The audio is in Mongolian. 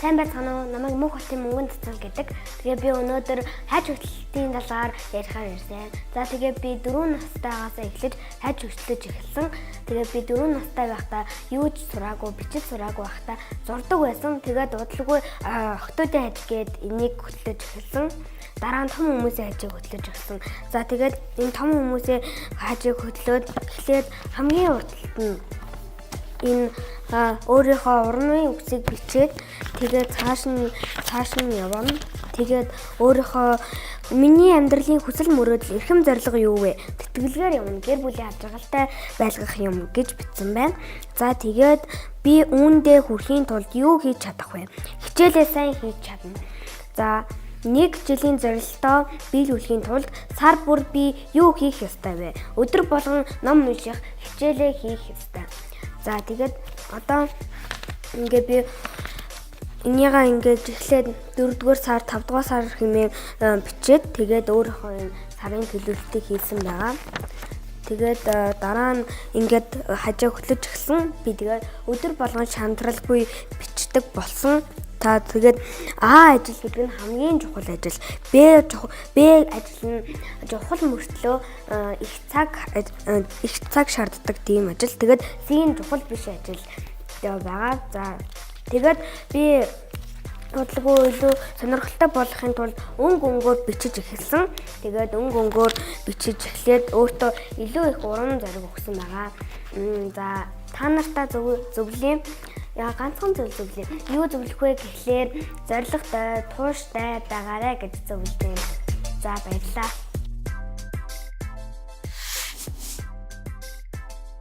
Сайн байцгаана уу? Намайг Мөнх хотын мөнгөн цэцэг гэдэг. Тэгээ би өнөөдөр хайж хөтлөлтийн талаар ярихаар ирсэн. За, тэгээ би 4 настайгаас эхлэж хайж хөтлөж эхэлсэн. Тэгээ би 4 настай байхдаа юу ч сураагүй, бичиж сураагүй байхдаа зурдаг байсан. Тэгээд удалгүй охтуудын хаж гээд энийг хөтлөж эхэлсэн. Дараа нь том хүмүүсийн хажийг хөтлөж эхэлсэн. За, тэгээд энэ том хүмүүсийн хажийг хөтлөөд эхлээд хамгийн урд нь энэ өөрийнхөө урмын үгсийг бичээд, тэгээд цааш нь явна. Тэгээд өөрийнхөө миний амьдралын хүсэл мөрөөдөл, эрхэм зорилго юу вэ? Тэтгэлгээр явна. Гэр бүлийн аз жаргалтай байлгах юм гэж бичсэн байна. За, тэгээд би үүндээ хүрэхийн тулд юу хийж чадах вэ? Хичээлээ сайн хийж чадна. За, нэг жилийн зорилтоо биелүүлэхийн тулд сар бүр би юу хийх ёстой вэ? Өдөр болгон ном унших, хичээлээ хийх ёстой. За, тэгээд одоо ингээ би энийгээ ингээд эхлээд 4-р сар, 5-р сар хэмээн бичээд, тэгээд өөрийнхөө энэ сарын төлөвлөлтийг хийсэн байгаа. Тэгээд дараа нь ингээд хажаа хөтлөж эхэлсэн. Би тэгээд өдөр болгон шантралгүй бичдэг болсон. Та тэгээд А ажил гэдэг нь хамгийн чухал ажил. Б ажил нь чухал мөртлөө их цаг шаарддаг тийм ажил. Тэгээд С нь чухал биш ажил байгаа. За, тэгээд би удалгүй илүү сонирхолтой болохын тулд өнгө өнгөөр бичиж эхэлсэн. Тэгээд өнгө өнгөөр бичиж эхлээд өөртөө илүү их урам зориг өгсөн байгаа. За, та нартаа зөвлөе. Яа, ганцхан зүйл зөвлөе. Юу зөвлөх вэ гэхлээр зоригтой, тууштай байгаарай гэж зөвлөж байна. За, баярлалаа.